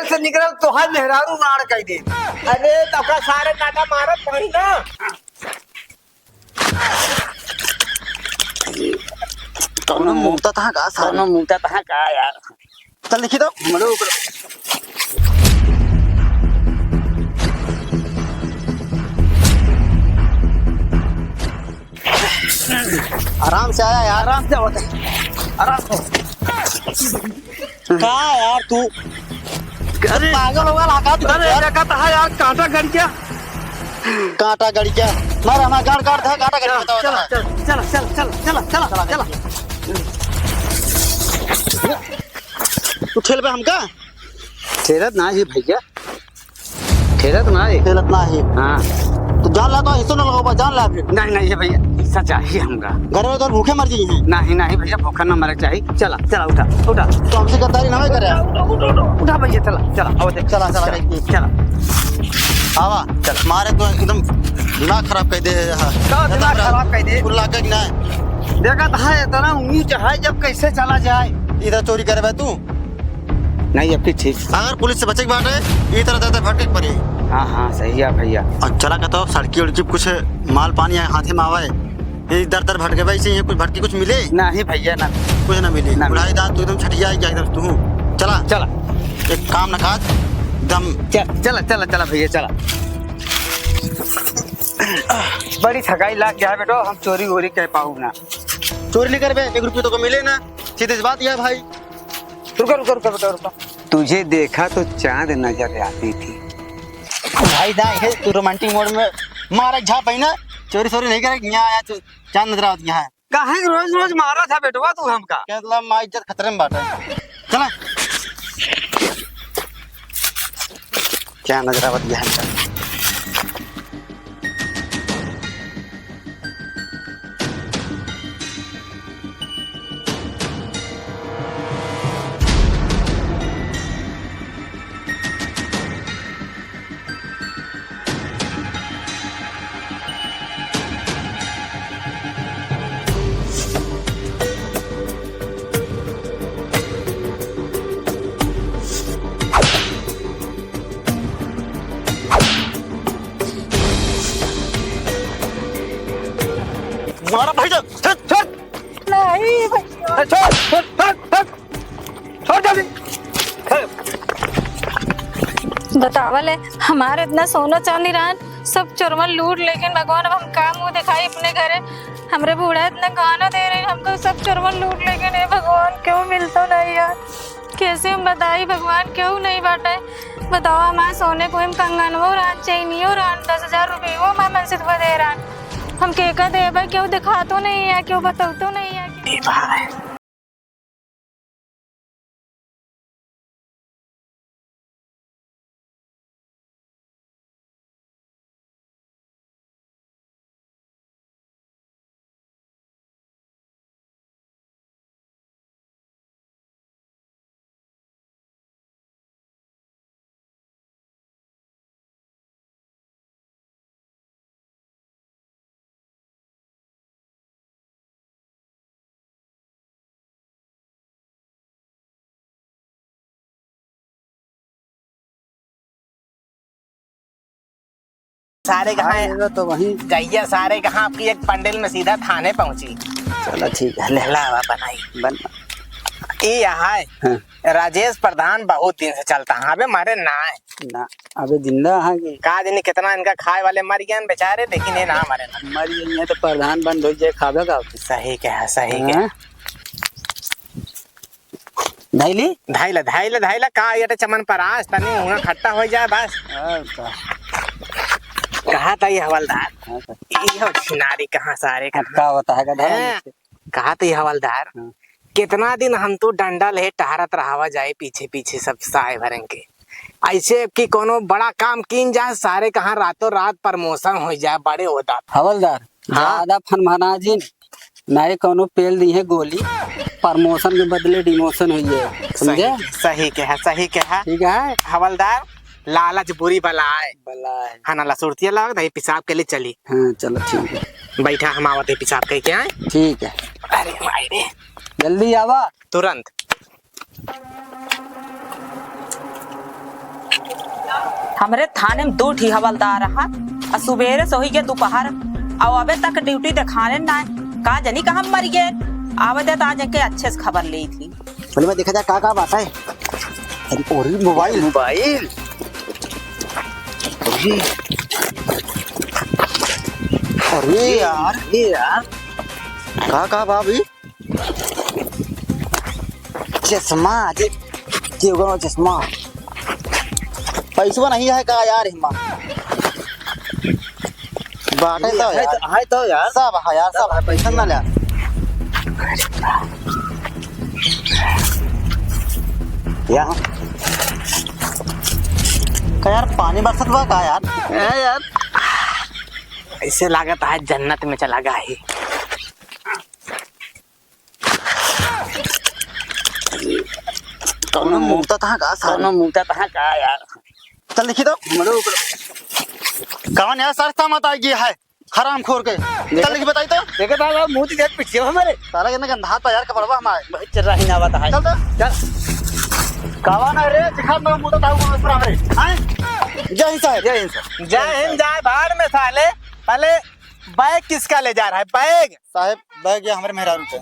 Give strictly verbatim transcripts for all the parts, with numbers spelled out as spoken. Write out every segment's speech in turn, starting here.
से निकलल तोहार मेहरारू राड़ कइ दे। अरे, तो का सारे काटा मारत भाई ना। कौनो मुंह ता तहाँ का सारे? कौनो मुंह ता तहाँ का यार? चल, लिखी दो। हमरे ऊपर। आराम से आया यार। आराम से होता है। आराम से। का यार तू? अरे पागल होगा ना का तू अरे यार? देखा था यार, कांटा गड़ गया। कांटा गड़ गया। मार हमारा गाड़ काट था, कांटा गड़ गया, बताओ चला, ना। चला, चला, चला, चला, चला, चला। तू ठेल पे हमका? ठेलत ना ही भैया, ठेलत ना ही। ठेलत ना ही। हाँ। तो जान ला तो हिस्सो ना लगाओ, जान ला फिर। नहीं, नहीं, ये भैया, हिस्सा चाहिए हमका। घर में तो भूखे मर जाइए। नहीं, नहीं भैया, भूखा ना मरे चाहिए। चला, चला, उठा, उठा। तो हमसे गद्दारी ना करे। उठा, उठा, उठा, उठा। उठा भैया, चला, चला, आओ देख। चला, चला, चला, चला। चला। आवा, चला। मारे तो एकदम दिमाग खराब कर दे है। का दिमाग खराब कर दे? कुल लागे कि ना? देखा था इतना ऊंच है, जब कैसे चला जाए? इधर चोरी करे भाई तू? नहीं, अब की ठीक। अगर पुलिस से बचे के बाटे, ई तरह दर दर भटके के पड़ी। हाँ, हाँ, सही है भैया। और चला कहता हूँ, सड़की उड़की कुछ माल पानी हाथे में आवे, ये दर दर भटके भाई से, ये कुछ भटकी कुछ मिले? नहीं भैया, ना। कुछ ना मिले। ना मिले। बुढ़ाई दांत तो एकदम छठिया ही गया एकदम तू। चला। चला। एक काम ना काज, एकदम चल, चला, चला, चला भैया, चला। बड़ी थकाई लाग गया है बेटो, हम चोरी वोरी कर पाऊ ना। चोरी नहीं करबे, एक रुपये तो को मिले ना, सीधी सी बात यह है भाई। रुको, रुको, रुको, रुको, रुको। तुझे देखा तो चांद नजर आती थी। भाई दा, ये तू romantic mode में मारा झाप है ना, चोरी सोरी नहीं करे, यहाँ आया तो चांद नजर आवत यहाँ है। काहे रोज रोज मारा था बेटवा तू हमका? क्या मतलब, माँ इज्जत खतरे में बाटे। चला। क्या नजर आवत यहाँ है? मारा भाई साहब, छोड़, छोड़। नहीं भैया। छोड़, छोड़, छोड़, छोड़। छोड़ जल्दी। बतावा ले, हमार इतना सोना चांदी रहन, सब चोरवन लूट लेकिन भगवान, अब हम का मुंह दिखाई अपने घरे? हमरे बूढ़ा इतना गहना दे रहे, हमको सब चोरवन लूट लेकिन। हे भगवान, क्यों मिलतो नहीं यार? कैसे हम बताई भगवान, क्यों नहीं बाटे? बतावा, हमार सोने को हम कंगनवो रहन, चैनियो रहन, दस हजार रुपयो हमार मनसित पर दे रहन। हम केका देबे, क्यों दिखातो नहीं है, क्यों बतौतो नहीं है? ए भाई। सारे कहाँ हाँ, हैं? ये तो वहीं। जाइए, सारे कहाँ आपकी एक पंडिल में सीधा थाने पहुँची। चलो ठीक है, ले। लावा बनाई। बन। ये यहाँ है। हाँ। राजेश प्रधान बहुत दिन से चलता है, अबे मरे ना है। ना, अबे जिंदा है कि? का जानी कितना इनका खाए वाले मर गए हैं बेचारे, लेकिन ये ना मरे ना। मर गए हैं तो प्रधान बंद हो जाए, खाबे का? सही कहा, सही कहा। हाँ। धाइली? धाइला, धाइला, धाइला, का ये तो चमन परास, तनी हुआ खट्टा हो जाए बस। और का? कहा था ये हवलदार? हाँ, सर। ये हो छिनारी कहाँ सारे अब कहाँ? का होता है, गधा हैं? वाले से? कहा था ये हवलदार? हाँ। कितना दिन हम तो डंडा ले टहरत रहावा जाए पीछे पीछे सब साहेबरन के। ऐसे कि कोनो बड़ा काम कीन जाए, सारे कहाँ रातों रात promotion हो जाए, बड़े ओहदा। हवलदार, हाँ। ज्यादा फनफना जिन, नाहीं कौनो पेल दी है गोली, promotion के बदले demotion हुई है, समझे? सही, सही कहा, सही कहा। ठीक है। हवलदार, लालच बुरी बला है। बला है। हाँ ना, लसुरतिया लाओ, नहीं पेशाब के लिए चली। हाँ, चलो ठीक है। बैठा, हम आवत है पेशाब करके आए। ठीक है। अरे माई रे। जल्दी आवा। तुरंत। हमरे थाने में दू ठी हवलदार रहा, आ सुबेरे से होई गए दोपहर, अउ अबे तक ड्यूटी देखाने ना, का जनी कहाँ मर गए। आवे दे तो आज इनके अच्छे से खबर लेई थी। बोले, मैं देखा जा का का बात है। अरे, अरे, मोबाइल। मोबाइल। अरे, अरे यार। ये यार। का का बा अभी? चश्मा, जे, जे होगा ना चश्मा। पैसवा नहीं है का यार, हिम्मा? बाटे तो है यार। तो, है तो यार। सब है यार, सब है, पैसा ना ले। या। का यार, पानी बरसत बा का यार? है यार। ऐसे लागत है जन्नत में चला गया है। कौनो मुद्दा तहाँ का साला? कौनो मुद्दा तहाँ का यार? चल देखी तो। हमरो ऊपर। कौन यार सस्ता मत आ गया है? हरामखोर के। चल देखी बताई तो। देखे तो यार, मुंह तो देख पीछे हमारे। साला कितना गंदा हाथ यार कपड़वा हमारे। बहुत चर्रा ही ना बता है। चल तो। चल। कौन है रे? दिखा मैं मुद्दा ताऊ को पर हमारे। हैं? जय हिंद साहब। जय हिंद सर। जय हिंद, जय भाड़ में साले। पहले बैग किसका ले जा रहा है? बैग? साहब, बैग या हमरे मेहरारू के।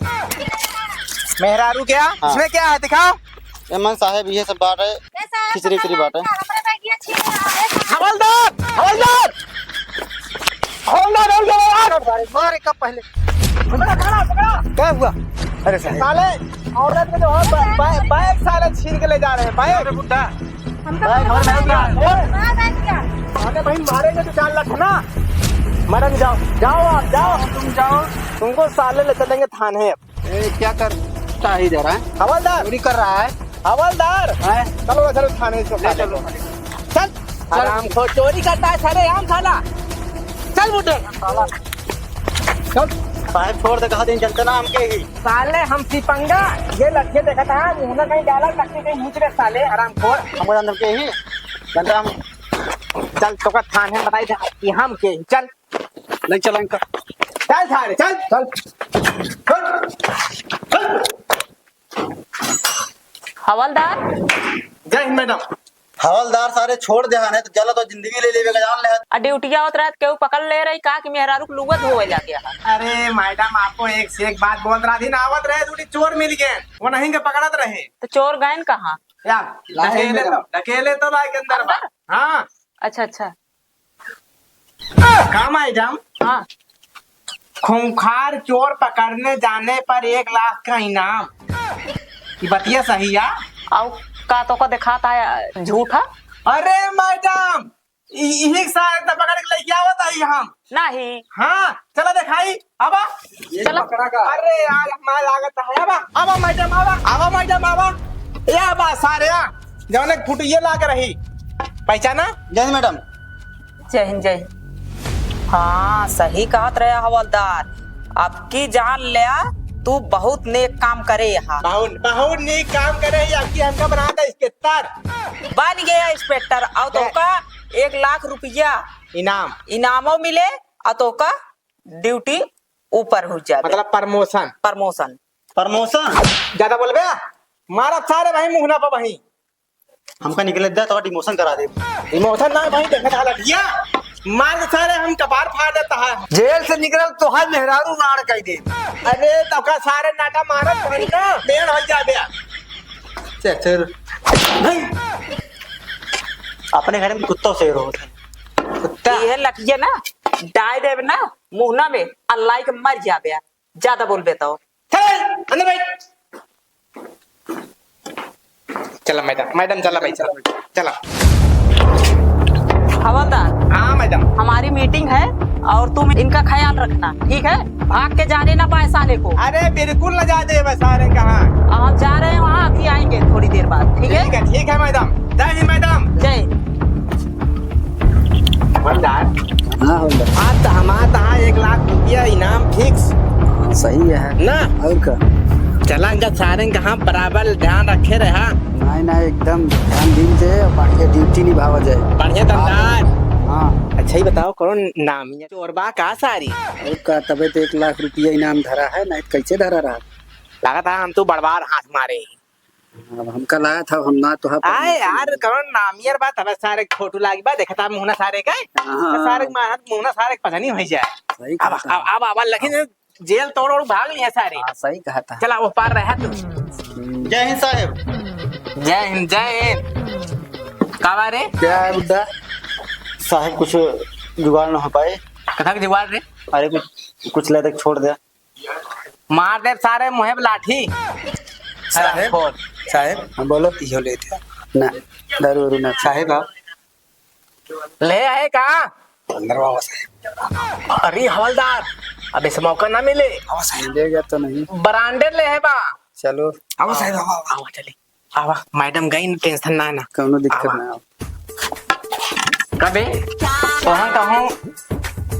मेहरारू क्या? हाँ। इसमें क्या है, दिखाओ। ए मन साहब, ये सब बाटे, ए साहब, खिचड़ी उचड़ी बाटे। हमरे बैग ये छीन रहा है। हवलदार, हवलदार, हवलदार, हवलदार। मारे, मारे, कब पहले? पकड़ा, पकड़ा, पकड़ा। क्या हुआ? अरे साहब। साले, औरत में जो है, बै-, बै-, बैग साले छीन के ले जा रहे हैं, बैग। अरे बुड्ढा, हमका भाई, घर में क्या? ओए! अरे भाई, मारेंगे तो चार लाख ना। मैडम, जाओ, जाओ आप, जाओ। तुम जाओ। तुमको साले ले चलेंगे थाने अब। ए, क्या करता है इधर, हैं? हवलदार। चोरी कर रहा है। हवलदार। हैं? चलो, चलो थाने इसको ले साले चलो। को। चल। चल। हरामखोर, चोरी करता है, सरेआम साला। चल बुड्ढे। साला। चल। साहब, छोड़ दे, कहा दिन चलते ना हमके ही। साले हम सिपंगा, ये लड़के देखा था, मुंह में कहीं डाला, लड़के कहीं मुझ रहे साले, हरामखोर। हमको अंदर के ही, अंदर हम। चल, तोका थाने में बताई दे कि हम के ही, चल। नहीं चला इनका। चल साले, चल। चल। चल। चल। हवलदार। जय हिंद मैडम। हवलदार सारे छोड़ दे हने, तो चला तो जिंदगी ले लेवे का जान ले। आ ड्यूटी आवत रहत केहू पकड़ ले रही का कि मेहरारू के लुगा धोवे जाके आहा? अरे मैडम, आपको एक से एक बात बोल रहा थी ना, आवत रहे दूठी चोर मिल गए, वो नहीं के पकड़त रहे। तो चोर गए न कहाँ? यार, ढकेले तो, ढकेले तो लाए के अंदर बा। अंदर? हाँ। अच्छा, अच्छा। का मैडम? हाँ। खूंखार चोर पकड़ने जाने पर एक लाख का इनाम। ई बतिया सही है? अउ का तोका देखात है झूठा? अरे मैडम, इ-, इही सारे तो पकड़ के लेके आवत है हम। नहीं। हाँ, चला देखाई, आवा। ये चला। पकड़ा का? अरे यार, हमारा लागत है, आवा, आवा मैडम, आवा, आवा मैडम, आवा। ये आवा सारे, आ। जौने फुटिये लाग रही, पहचाना? जय हिंद मैडम। जय हिंद, जय हिंद। हाँ, सही कहत रहे हवलदार, अब की जान ल्या, तू बहुत नेक काम करे यहाँ। बहुत, बहुत नेक काम करे, अब की हमका बना दे इंस्पेक्टर। बन गया इंस्पेक्टर, और तोका एक लाख रुपया इनाम। इनामो मिले, और तोका ड्यूटी ऊपर हो जावे। मतलब प्रमोशन। प्रमोशन। प्रमोशन? ज्यादा बोलबे, मारब सारे वही मुहना पर वही। हमका निकले दे तो डिमोशन करा दे। डिमोशन ना भाई, देखा था लड़िया, मार के सारे हम कपार फाड़ देता है। जेल से निकलल तोहार मेहरारू राड़ कई दे। अरे तो का सारे नाटा मारत भाई ना, बेन हो जा बे। चल, चल। अपने घर में कुत्ता शेर हो। कुत्ता। ये लठिया ना, डाय देब ना, मुहना में, अल्लाह के मर जाबे। ज्यादा बोलबे तो। चल, अंदर बैठ। चला मैडम, मैडम चला भाई, चला, चला। हवलदार। हाँ मैडम। हमारी मीटिंग है और तुम इनका ख्याल रखना, ठीक है? भाग के जाने ना पाए साले को। अरे बिल्कुल ना जा दे बस सारे कहाँ। अब हम जा रहे हैं वहाँ, अभी आएंगे थोड़ी देर बाद, ठीक है? ठीक है, ठीक है मैडम। जय हिंद मैडम। जय। हवलदार। हाँ, हवलदार। आज तो हमार तहाँ एक लाख रुपया इनाम फिक्स। हाँ, सही है। ना? और का? चला, इनका सारे कहाँ बराबर ध्यान रखे रहा। नहीं, नहीं, एकदम ध्यान दीन से बढ़िया ड्यूटी निभावा जाए। बढ़िया दमदार। हाँ। अच्छा, ही बताओ, कौन नाम है? चोरबा का सारी? और का, तबे तो एक लाख रुपया इनाम धरा है, नहीं तो कैसे धरा रहा? लगा था हम तो बड़वार हाथ मारे। अब हमका लागत ह, हम ना तो ह, पर आए यार, कौन नामियर बा, तब सारे के फोटो लागी बा, देखता मुहना सारे के, हाँ। तो सारे के मारत मुहना सारे के पता नहीं होई जाए। सही अब, कहता अब, है। अब, अब, लेकिन जेल तोड़ ओड़ भाग लिया सारे। हाँ, सही कहता है। चला, वो पार रहा तू। हम्म। जय हिंद साहेब। जय हिंद, जय हिंद। का बा रे? क्या है बुड्ढा? साहेब, कुछ जुगाड़ न हो पाए। कथा के जुगाड़ रे? अरे, कुछ, कुछ ले तक छोड़ दे। मार दे सारे मुँहे पे लाठी। साहेब, हरामखोर। साहेब, हाँ, बोलो। इहो लेते हैं। ना, दारू वारू ना। साहेब, आप ले आए का? अंदर बाबा साहेब। अरे हवलदार, अब इस मौका ना मिले। बाबा साहेब। मिलेगा तो नहीं। ब्रांडेड ले है बा। चलो। आवा साहेब, आवा, आवा। आवा, चली। आवा, मैडम गई ना, टेंशन ना, ना। कौनो दिक्कत आवा। ना हो। कबे? तोहन कहूँ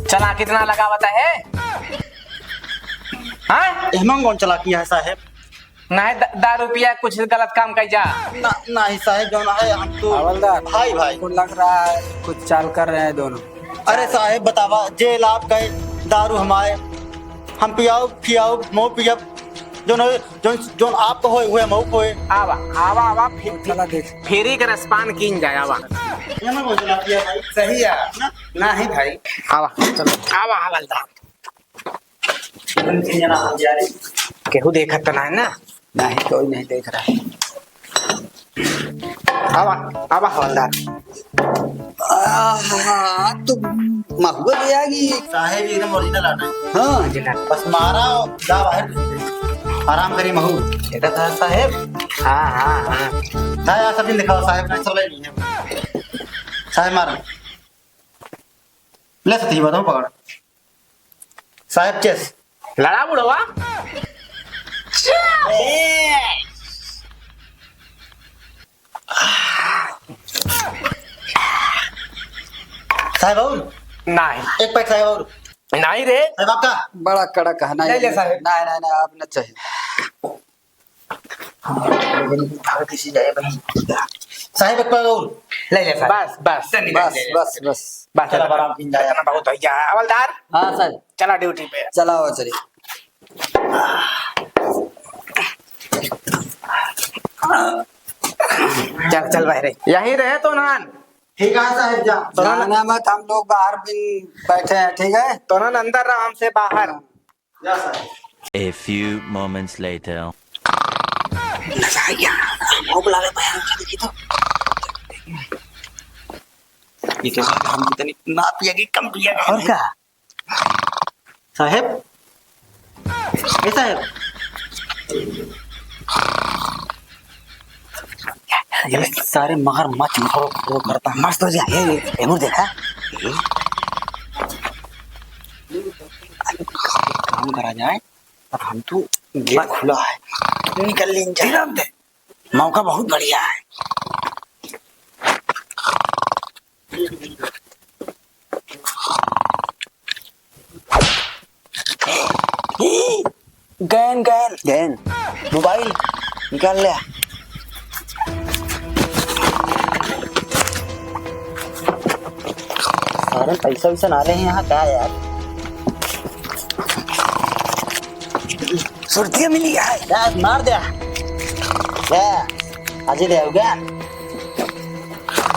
चला कितना लगावता है? हाँ? एहमन कौन चला किया है साहेब? नहीं, द-, दारू पिया कुछ गलत काम कर जा। ना, नहीं साहेब, जौन है, हम तो हवलदार, भाई, भाई। हमको लग रहा है कुछ चाल कर रहे हैं दोनों। अरे साहेब, बतावा, जेल आप गए, दारू हमारे, हम पियाओ, खियाओ, मऊ पियब, जौन है, जौन, जौन आपको होए, हुए मऊ होए। आवा, आवा, आवा, फि-, चला देख। फेरी के रसपान कीन जाए, आवा। ये ना कोई चला किया भाई। सही है। ना? नहीं भाई। आवा, चलो। आवा, हवलदार। केहू देखत त नाही ना? नहीं, कोई नहीं देख रहा है। आवा, आवा हवलदार। आहा, तो महुआ ले आ गई। साहेब एकदम original आटा है। हाँ। Original। बस मारा और जा बाहर। आराम करी महू। देखा था साहेब? हाँ, हाँ, हाँ। ना यार, सभी दिखाओ साहेब, नहीं सब ले लिए। साहेब मारा। ले सती बताओ पकड़। साहेब, चेस। लड़ा बुढ़वा। साहेब और? नहीं। एक पैक साहेब और? नहीं रे। साहेब आपका? बड़ा कड़क है, नहीं, ले, ले नहीं, साहेब। नहीं, नहीं, नहीं, आप न चाहिए। हाँ, लेकिन भाग किसी जाए बनी। साहेब, एक पैक और। ले ले साहेब। बस, बस। चल, बस, ले ले। बस, बस। बस, चला, चला। बराबर दिन जाए। इतना बहुत हो गया है। हवलदार। हाँ, सर। चला ड्यूटी पे। चला, हो, चलिए। चल, चल बाहर। यहीं रहे तो नान। ठीक है साहेब, जा। तो ना जाना मत, हम लोग बाहर भी बैठे हैं, ठीक है? तो ना अंदर रहा, हमसे बाहर। हाँ। A few moments later. नशा आ गया। भूख लगे भैया, देखी तो। ये तो हम कितनी ना पिएगी, कम पिएगी। और क्या? साहेब, ए साहेब। ये सारे मगरमच्छ मरो, मरो करता है। मस्त हो जाए। ये, ये, ये मुड़ देखा? ये। काम करा जाए, पर हम तो गेट खुला है, निकल लें जाए। मौका बहुत बढ़िया है। गैन, गैन। गैन। मोबाइल निकाल ले। सारे पैसा वैसा ना रहे यहाँ का यार। सुरतिया मिली है। यार, मार दे। क्या? अजय देवगन।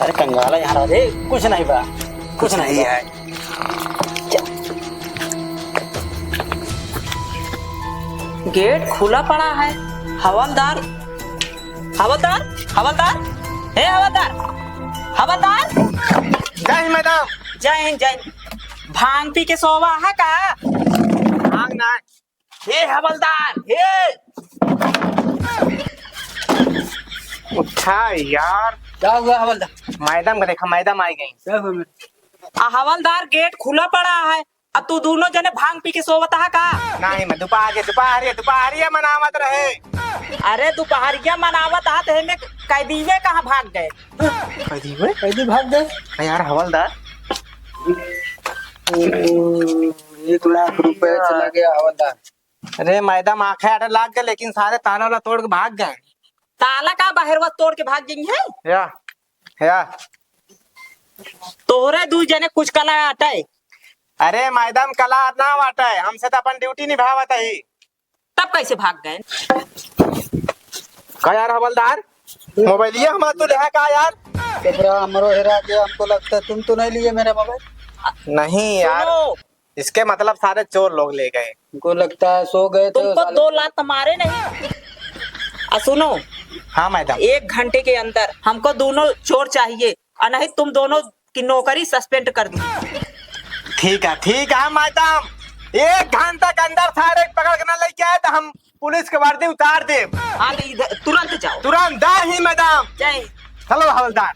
अरे कंगाला यहाँ रह दे, कुछ नहीं बा, कुछ नहीं है। गेट खुला पड़ा है। हवलदार, हवलदार, हवलदार, हे हवलदार, हवलदार। जय हिंद मैडम। जय हिंद, जय हिंद। भांग पी के सोवा है का? भांग ना, हे हवलदार, हे। उठा यार। क्या हुआ हवलदार? मैडम का देखा, मैडम आई गई। क्या हुआ मैडम? आ हवलदार, गेट खुला पड़ा है, अब तू दोनों जने भांग पी के सोवत हा का? नहीं, मैं दोपहरिया, दोपहरिया, दोपहरिया मनावत रहे। अरे दोपहरिया मनावत हा तो एमे कैदीवे कहाँ भाग गए? कैदी हुए? कैदी भाग गए? अरे यार हवलदार, एक लाख रुपए चला गया हवलदार। अरे मैडम, आंखें आटे लाग गए, लेकिन सारे ताला वाला तोड़ के भाग गए। ताला का बहरवा तोड़ के भाग गई है? या, या। तोहरे दू जने कुछ कला आटे। अरे मैडम, कला ना आटे, हमसे तो अपन ड्यूटी निभावत ही। तब कैसे भाग गए? का यार हवलदार, मोबाइलिया हमार तो लेहा का यार? कपड़ा हमरो हेरा गया, हमको लगता है तुम तो नहीं लिए मेरा मोबाइल। नहीं यार, सुनो। इसके मतलब सारे चोर लोग ले गए। हमको लगता है सो गए थे तुमको साले। दो लात मारे नहीं। आ सुनो, हाँ मैडम। एक घंटे के अंदर हमको दोनों चोर चाहिए, और नहीं तुम दोनों की नौकरी सस्पेंड कर दूँ। ठीक है, ठीक है मैडम, एक घंटा के अंदर सारे पकड़ के ना लेके आए तो हम पुलिस के वर्दी उतार दे। हाँ, तो इधर तुरंत जाओ। तुरंत ही मैडम। जय। चलो हवलदार।